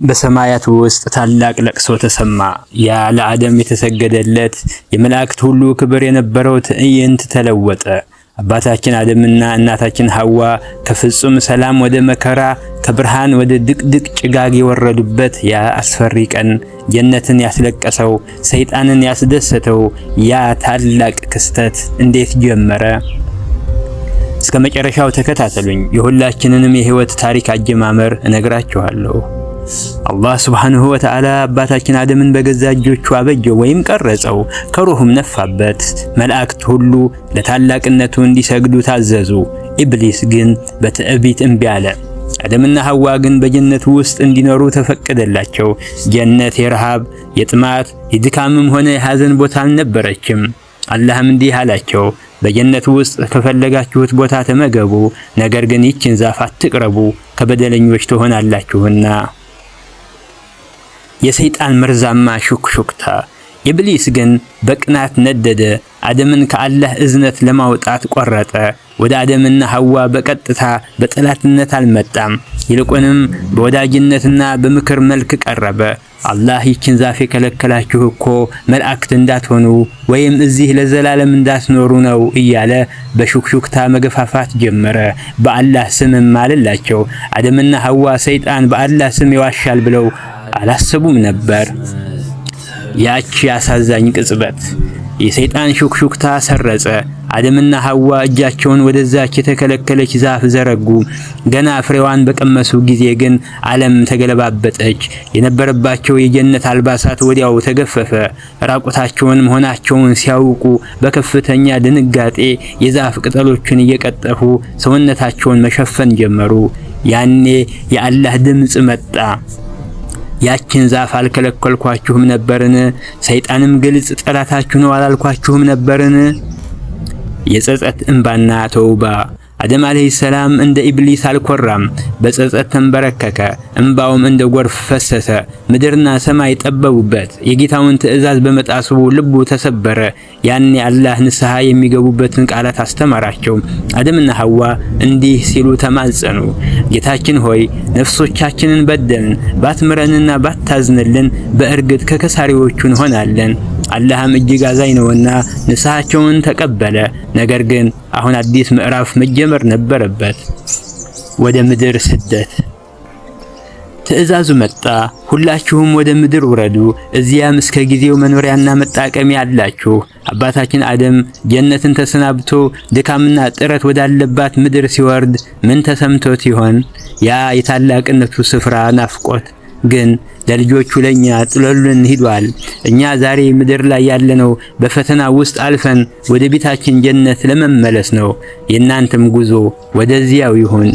በሰማያት ውስጥ ታላቅ ለቅሶ ተሰማ። ያ ለአደም የተሰገደለት፣ የመላእክት ሁሉ ክብር የነበረው ትዕይንት ተለወጠ። አባታችን አደምና እናታችን ሐዋ ከፍጹም ሰላም ወደ መከራ፣ ከብርሃን ወደ ድቅድቅ ጭጋግ የወረዱበት ያ አስፈሪ ቀን፣ ጀነትን ያስለቀሰው፣ ሰይጣንን ያስደሰተው ያ ታላቅ ክስተት እንዴት ጀመረ? እስከ መጨረሻው ተከታተሉኝ። የሁላችንንም የህይወት ታሪክ አጀማመር እነግራችኋለሁ። አላህ ሱብሓነሁ ወተዓላ አባታችን አደምን በገዛ እጆቹ አበጀው ወይም ቀረጸው፣ ከሩሁም ነፋበት። መላእክት ሁሉ ለታላቅነቱ እንዲሰግዱ ታዘዙ። ኢብሊስ ግን በትዕቢት እምቢ አለ። አደምና ሐዋ ግን በጀነት ውስጥ እንዲኖሩ ተፈቀደላቸው። ጀነት የረሃብ፣ የጥማት፣ የድካምም ሆነ የሐዘን ቦታ አልነበረችም። አላህም እንዲህ አላቸው፣ በጀነት ውስጥ ከፈለጋችሁት ቦታ ተመገቡ፣ ነገር ግን ይችን ዛፍ አትቅረቡ፣ ከበደለኞች ትሆናላችሁና። የሰይጣን መርዛማ ሹክሹክታ። ኢብሊስ ግን በቅናት ነደደ። አደምን ከአላህ እዝነት ለማውጣት ቆረጠ። ወደ አደምና ሐዋ በቀጥታ በጠላትነት አልመጣም። ይልቁንም በወዳጅነትና በምክር መልክ ቀረበ። አላህ ይችን ዛፍ የከለከላችሁ እኮ መላእክት እንዳትሆኑ ወይም እዚህ ለዘላለም እንዳትኖሩ ነው እያለ በሹክሹክታ መገፋፋት ጀመረ። በአላህ ስምም ማለላቸው። አደምና ሐዋ ሰይጣን በአላህ ስም ይዋሻል ብለው አላሰቡም ነበር። ያቺ አሳዛኝ ቅጽበት የሰይጣን ሹክሹክታ ሰረጸ። አደምና ሐዋ እጃቸውን ወደዛች የተከለከለች ዛፍ ዘረጉ። ገና ፍሬዋን በቀመሱ ጊዜ ግን ዓለም ተገለባበጠች። የነበረባቸው የጀነት አልባሳት ወዲያው ተገፈፈ። ራቁታቸውን መሆናቸውን ሲያውቁ በከፍተኛ ድንጋጤ የዛፍ ቅጠሎችን እየቀጠፉ ሰውነታቸውን መሸፈን ጀመሩ። ያኔ የአላህ ድምፅ መጣ። ያችን ዛፍ አልከለከልኳችሁም ነበርን? ሰይጣንም ግልጽ ጠላታችሁ ነው አላልኳችሁም ነበርን? የጸጸት እንባና ተውባ። አደም አለይሂ ሰላም እንደ ኢብሊስ አልኮራም። በጸጸት ተንበረከከ፣ እንባውም እንደ ጎርፍ ፈሰሰ። ምድርና ሰማይ ጠበቡበት። የጌታውን ትእዛዝ በመጣሱ ልቡ ተሰበረ። ያኔ አላህ ንስሐ የሚገቡበትን ቃላት አስተማራቸው። አደምና ሐዋ እንዲህ ሲሉ ተማጸኑ። ጌታችን ሆይ፣ ነፍሶቻችንን በደልን፣ ባትምረንና ባታዝንልን በእርግጥ ከከሳሪዎቹ እንሆናለን። አላህም እጅግ አዛኝ ነውና ንስሐቸውን ተቀበለ። ነገር ግን አሁን አዲስ ምዕራፍ መጀመር ነበረበት። ወደ ምድር ስደት ትእዛዙ መጣ። ሁላችሁም ወደ ምድር ውረዱ፣ እዚያም እስከ ጊዜው መኖሪያና መጣቀሚያ አላችሁ። አባታችን አደም ጀነትን ተሰናብቶ ድካምና ጥረት ወዳለባት ምድር ሲወርድ ምን ተሰምቶት ይሆን? ያ የታላቅነቱ ስፍራ ናፍቆት ግን ለልጆቹ ለኛ ጥሎልን ሂዷል። እኛ ዛሬ ምድር ላይ ያለነው በፈተና ውስጥ አልፈን ወደ ቤታችን ጀነት ለመመለስ ነው። የእናንተም ጉዞ ወደዚያው ይሁን።